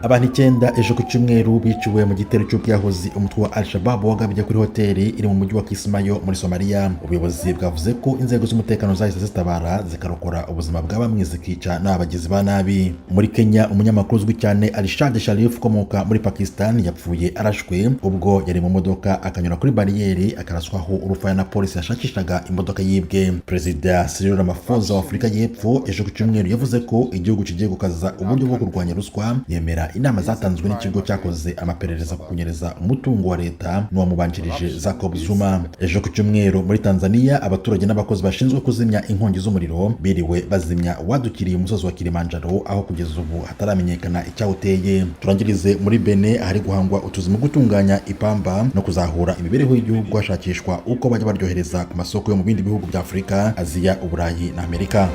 Abantu icyenda ejo ku cyumweru biciwe mu gitero cy'ubwiyahuzi umutwe wa Al-Shabab wagabye kuri hoteli iri mu mujyi wa Kismayo muri Somalia. Ubuyobozi bwavuze ko inzego z'umutekano zahise zitabara, zikarokora ubuzima bwa bamwe, zikica n'abagizi ba nabi. Muri Kenya, umunyamakuru uzwi cyane Arshad Sharif ukomoka muri Pakistan yapfuye arashwe ubwo yari mu modoka, akanyura kuri bariyeri, akaraswaho urufaya na polisi yashakishaga imodoka yibwe. Perezida Cyril Ramaphosa wa Afurika y'Epfo ejo ku cyumweru yavuze ko igihugu kigiye gukaza uburyo bwo kurwanya ruswa, yemera inama zatanzwe n'ikigo cyakoze amaperereza ku kunyereza umutungo wa leta n'uwamubanjirije Jacob Zuma. Ejo ku cyumweru muri Tanzania, abaturage n'abakozi bashinzwe kuzimya inkongi z'umuriro biriwe bazimya wadukiriye umusozi wa Kilimanjaro, aho kugeza ubu hataramenyekana icyawuteye. Turangirize muri Benin, ahari guhangwa utuzi mu gutunganya ipamba no kuzahura imibereho y'igihugu, hashakishwa uko bajya baryohereza ku masoko yo mu bindi bihugu bya Afurika, Aziya, Uburayi na Amerika.